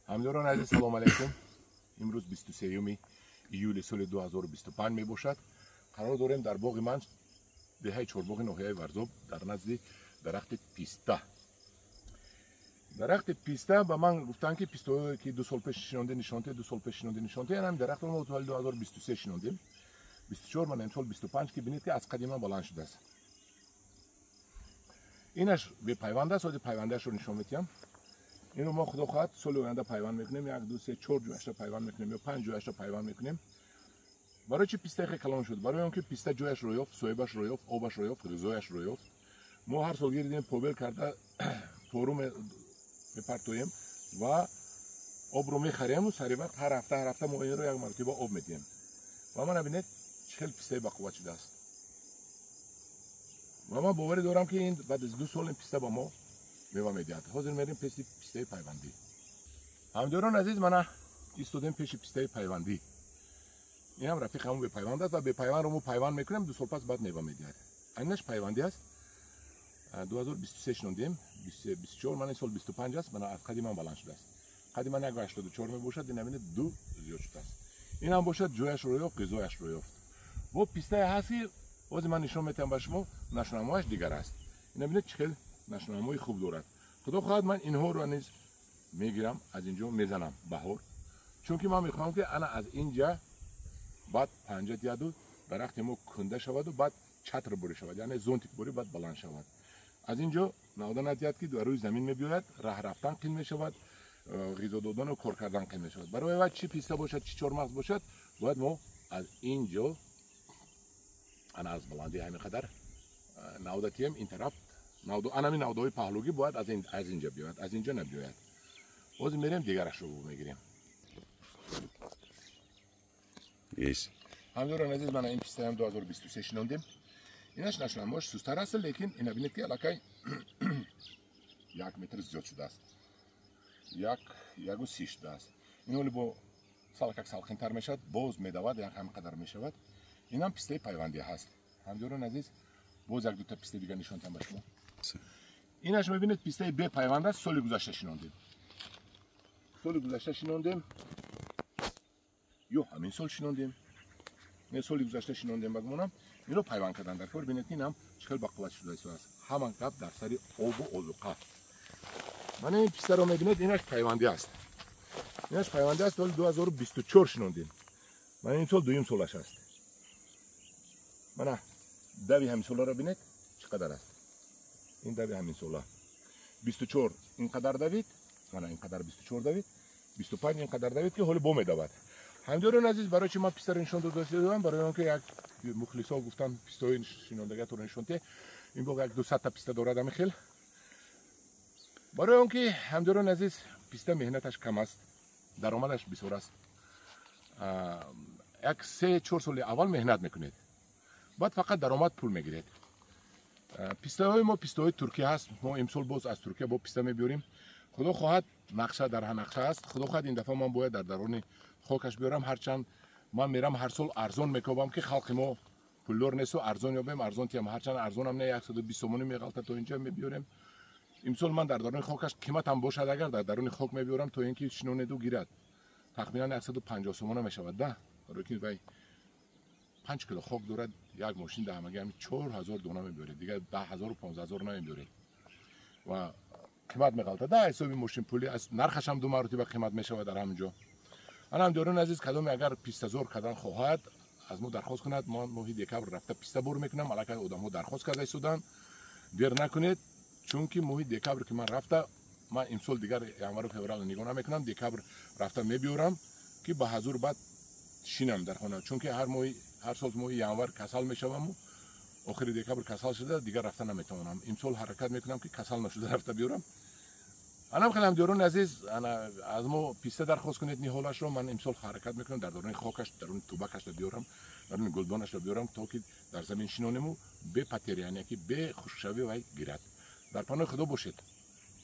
Ҳамдиёрон азиз, салом алейкум. Имрӯз 23 июли соли 2025 мебошад. Қарор дорем дар боғи ман, деҳаи Чорбоғи ноҳияи Варзоб, дар назди дарахти писта. Дарахти писта ба ман гуфтанд, ки пистаҳое ки 2 сол пеш шинонде нишонте, 2 сол пеш шинонде нишонте. Ҳамин дарахтро мо соли 2023 шинондем. 24, ман имсол 25, ки бинед, ки аз қади ман баланд шудааст. Инаш бепайванд аст, ҳозир пайвандаашро нишон медиҳам. Инро мо, худо хоҳад, соли оянда пайванд мекунем. Як, ду, се, чор ҷояшро пайванд мекунем ё панҷ ҷояшро пайванд мекунем. Барои чи писта хеле калон шуд? Барои он ки писта ҷояшро ёфт, соҳибашро ёфт, обашро ёфт, ғизояшро ёфт. Мо ҳар сол гирдем, побел карда пору мепартоем ва обро мехарему сари вақт ҳар ҳафта, ҳар ҳафта мо инро як маротиба об медиҳем. Ва мана бинед, чӣ хел пистаи бақувват шудааст. Ва ман боварӣ дорам, ки ин баъд аз 2 сол ин писта ба мо мева медиҳад. Ҳозир мерем пеши пистаи пайвандӣ. Ҳамдиёрон азиз, мана истодем пеши пистаи пайвандӣ. Инам рафиқ ҳамон бепайванд аст ва бепайвандро мо пайванд мекунем, 2 сол пас баъд мева медиҳад. Айнаш пайвандӣ аст. 2023 шинондем, 24, мана ин сол 25 аст. Мана аз қади ман баланд шудааст. Қади ман 1,84 мебошад, ин бинед, ду зиёд шудааст. Инам бошад, ҷояшро ёфт, ғизояшро ёфт. Бо пистае ҳаст, ки ҳозир ман нишон метиҳам ба шумо, нашунамояш дигар аст. Ина бинед, чӣ хел нашунамои хуб дорад. Худо хоҳад, ман инҳоро низ мегирам, аз инҷо мезанам баҳор, чунки ман мехоҳам, ки ана аз инҷа баъд панҷа диҳаду дарахти мо кунда шаваду баъд чатр бурӣ шавад, яъне зонтик бурӣ, баъд баланд шавад. Аз ин ҷо навда надиҳад, ки дар рӯи замин мебиёяд, раҳ рафтан қин мешавад, ғизо додану кор кардан қин мешавад. Барои вай чӣ писта бошад, чӣ чормағз бошад, бояд мо аз ин ҷо, ана аз баландии ҳамин қадар навда тием. Ин тараф анами навдаҳои паҳлугӣ бояд аз инҷа биёяд, аз инҷа набиёяд. Ҳозир мерем, дигарашро мегирем. Ҳамдиёрон азиз, мана ин пистаам 2023 шинондем. Инаш нашунамош сустар аст, лекин ина бинед, ки аллакай 1 метр зиёд шудааст, як, ягу си шудааст. Ин ҳоли бо салкак салқинтар мешавад, боз медавад, як ҳамин қадар мешавад. Инам пистаи пайвандӣ ҳаст. Ҳамдиёрон азиз, боз як дута пистаи дигар нишон диҳам ба шумо. Инаш мебинед, пистаи бепайванд аст, соли гузашта шинондем, соли гузашта шинондем ё ҳамин сол шинондем, не, соли гузашта шинондем, ба гумонам. Инро пайванд кардан дар кор. Бинед, ки инам чӣ хел бақувват шуда истодааст. Ҳама гап дар сари обу озуқа. Мана ин пистаро мебинед, инаш пайвандӣ аст, инаш пайвандӣ аст, соли 2024 шинондем. Мана ин сол дуюм солаш аст. Мана дави ҳамин соларо бинед, чӣ қадар аст. Ин дави ҳамин сола 24 ин қадар давид, мана ин қадар 24 давид, 25 ин қадар давид, ки ҳоли бо медавад. Ҳамдиёрон азиз, барои чи ман пистаро нишон дода? Барои он ки як мухлисо гуфтанд, пистаҳои шинондагиатонро нишон диҳ. Ин боғ як дусадта писта дорад ҳамин хел. Барои он ки, ҳамдиёрон азиз, писта меҳнаташ кам аст, даромадаш бисёр аст. Як 3-4 соли аввал меҳнат мекунед, баъд фақат даромад, пул мегиред. Пистаҳои мо пистаҳои Туркия ҳаст. Мо имсол боз аз Туркия бо писта мебиёрем, худо хоҳад. Нақша дар нақша аст. Худо хоҳад, ин дафъа ман бояд дар дарони хокаш биёрам. Ҳарчанд ман мерам, ҳар сол арзон мекобам, ки халқи мо пулдор несту арзон ёбем, арзон тиям. Ҳарчанд арзонам не, 120 сомонӣ меғалта, то инҷа мебиёрем. Имсол ман дар дарони хокаш, қиматам бошад агар, дар дарони хок мебиёрам, то ин ки шинонеду гирад. Тахминан 150 сомона мешавад да, барои ки вай 5 кило хок дорад. Як мошин да ҳамаги ҳами 4000 дона мебиёред, дигар 10 0-у 15 000 намебиёред ва қимат меғалта да ҳисоби мошин пули аз нархашам ду маротиба қимат мешавад дар ҳамин ҷо. Ана, ҳамдиёрон азиз, кадоме агар пистазор кардан хоҳад, аз мо дархост кунад. Мо моҳи декабр рафта писта бор мекунам. Аллакай одамҳо дархост карда истоданд. Дер накунед, чунки моҳи декабр ки ман рафта, ман имсол дигар январу февралро нигоҳ намекунам, декабр рафта мебиёрам, ки ба ҳазур баъд шинам дар хона, чунки ҳар моҳи, ҳар сол моҳи январ касал мешаваму охири декабр касал шуда дигар рафта наметавонам. Имсол ҳаракат мекунам, ки касал нашуда рафта биёрам. Анам хеле, ҳамдиёрони азиз, ана аз мо писта дархост кунед, ниҳолашро. Ман имсол ҳаракат мекунам, дар даруни хокаш, даруни тубакашро биёрам, даруни гулдонашро биёрам, то ки дар замин шинонему бе потеря, яъне ки бе хушкшавӣ вай гирад. Дар паноҳи Худо бошед.